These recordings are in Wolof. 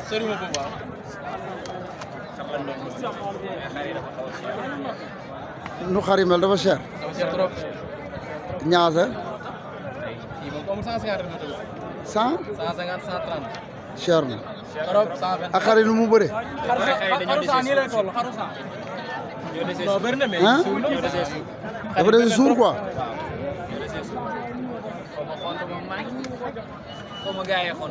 sori ma bu baax. nu xar yi mel dafa cher. dafa cher trop. ñaata. kii moom comme 150 la tudd. 100. 150 130. cher na. trop 120. ak xar yi nu mu bëre. xaru saa nii lay toll xaru saa. non bëri na mais. ah dafa des jours quoi. comme gars yi xon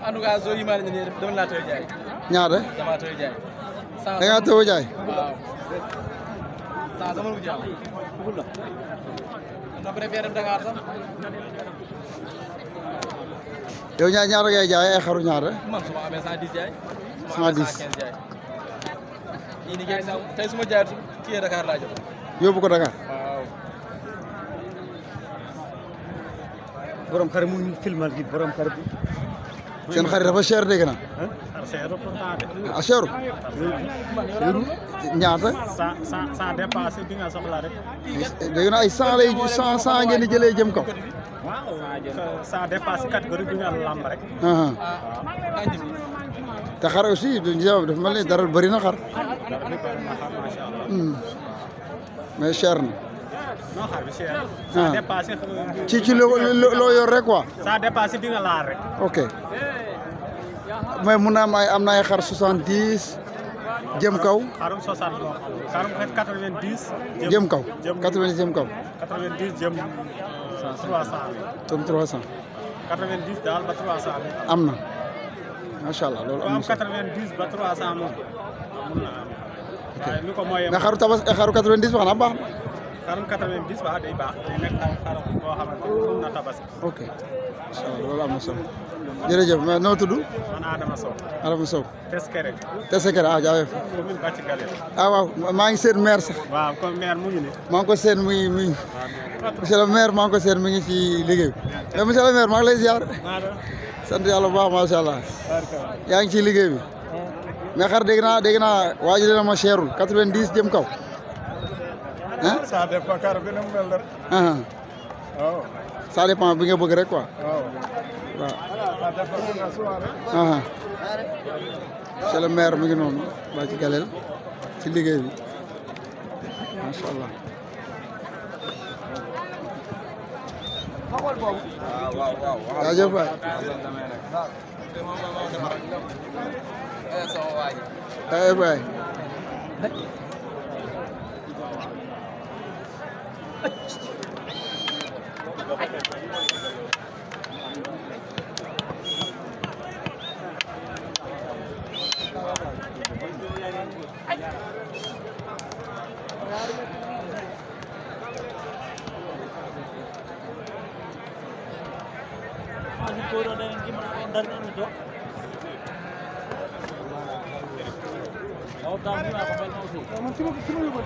en tout cas zo yi ma la ñu dama la toy jaay. ñaata. dama toy jaay. da ngaa tëw jaay. waaw. saa sama lu jaam. na préféré dem Dakar sax. yow ñaata ngay jaay ay xaru ñaata. man su ma amee 110 jaay. 110 115 jaay. yii ni jaay tey su ma jaayat kii Dakar laa jëm. yóbbu ko Dakar. waaw. borom xar mu ngi filmal gi borom xar bi. seen xar yi dafa cher dégg na. ah cher. ñaata. sans dépassé bi nga soxla rek. dégg na ay 100 lay 100 ngeen di jëlee jëm kaw. waaw sans dépassé catégorie bi nga lamb rek. te xar aussi dafa mel ni dara bëri na xar. mais cher na. non xar bi cher. sans dépassé. ci loo yor rek quoi. sans dépassé bi nga laal rek. ok mais mun naa am na ay xar 70 jëm kaw. xarum 60 loo xam xarum 90. jëm kaw 90 jëm kaw. 90 jëm 300. tonne 300. 90 daal ba 300. am na macha allah loolu am na solo. 90 ba 300 moom mun na am. waaye ni ko mooyee. mais xaru tabas xaru 90 wax na baax na. xarum 90 waaw day baax day nekk ay xarum boo xamante ni mun na tabaski. ok macha allah loolu am na solo. jërëjëf mais noo tudd. man Adama Sow. Adama Sow. Teskere. Teskere ah jaajëf. commune Bathie Galle. ah waaw maa ngi seen maire sax. waaw comme maire mu ngi nii. maa ngi ko seen muy monsieur le maire maa ngi ko seen mi ngi ci liggéey bi mais monsieur le maire maa ngi lay ziar. sant yàlla bu baax macha allah. yaa ngi ciy liggéey bi. mais xar dégg naa waa ji dina ma cherul 90 jëm kaw. ah. ça dépend kàr bi na mu mel rek. waaw. ça dépend bi nga bëgg rek quoi. waaw. waaw. monsieur le maire mi ngi noonu ba ci galel ci liggéey bi macha allah. jaajëf waay. jaajëf waay.